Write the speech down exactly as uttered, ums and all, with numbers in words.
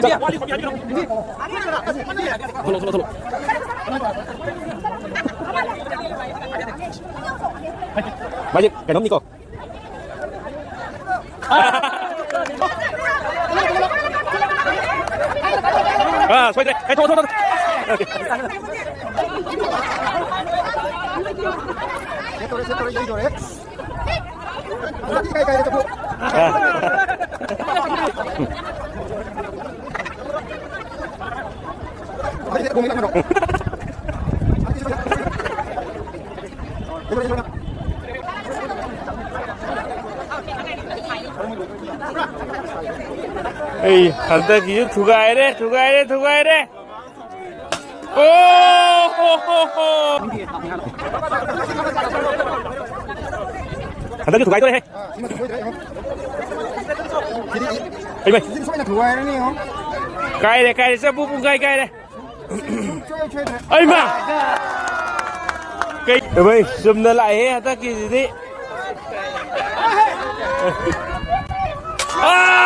ꯊꯣꯛꯂꯛꯑꯣ, ꯊꯣꯛꯂꯛꯑꯣ, ꯊꯣꯛꯂꯛꯑꯣ꯫ ꯃꯥꯁꯦ ꯀꯩꯅꯣꯝꯅꯤꯀꯣ꯫ ꯑꯥ, ꯁꯣꯏꯗ꯭ꯔꯦ꯫ ꯑꯦ, ꯊꯣꯛꯑꯣ, ꯊꯣꯛꯑꯣ, ꯊꯣꯛꯑꯣ꯫ ꯁꯦꯠꯇꯣꯔꯦ, ꯁꯦꯠꯇꯣꯔꯦ, ꯌꯩꯗꯣꯔꯦ꯫ ꯀꯥꯏ, ꯀꯥꯏꯗ ꯆꯠꯊꯣꯛ꯫ ꯑꯩ ꯍꯟꯗꯛꯀꯤꯁꯨ ꯊꯨꯒꯥꯏꯔꯦ, ꯊꯨꯒꯥꯏꯔꯦ, ꯊꯨꯒꯥꯏꯔꯦ꯫ ꯑꯣ ꯍꯣ ꯍꯣ ꯍꯣ꯫ ꯍꯟꯗꯛꯀꯤ ꯊꯨꯒꯥꯏꯗꯣꯔꯦꯍꯦ꯫ ꯁꯤꯃꯗꯤ ꯁꯣꯏꯗ꯭ꯔꯦ, ꯌꯦꯡꯉꯣ꯫ ꯁꯤꯗꯤ, ꯍꯩꯃꯩ꯫ ꯁꯤꯗꯤ ꯁꯣꯏꯅ ꯊꯨꯒꯥꯏꯔꯅꯤ, ꯌꯦꯡꯉꯣ꯫ ꯀꯥꯏꯔꯦ, ꯀꯥꯏꯔꯦ, ꯆꯐꯨ ꯄꯨꯡꯀꯥꯏ ꯀꯥꯏꯔꯦ꯫ ꯁꯨꯡꯁꯣꯏ ꯁꯣꯏꯗ꯭ꯔꯦ꯫ ꯑꯩꯃ! ꯀꯩ, ꯍꯩꯃꯩ, ꯆꯨꯝꯅ ꯂꯥꯛꯑꯦꯍꯦ ꯍꯟꯗꯛꯀꯤꯁꯤꯗꯤ꯫ ꯑꯥ!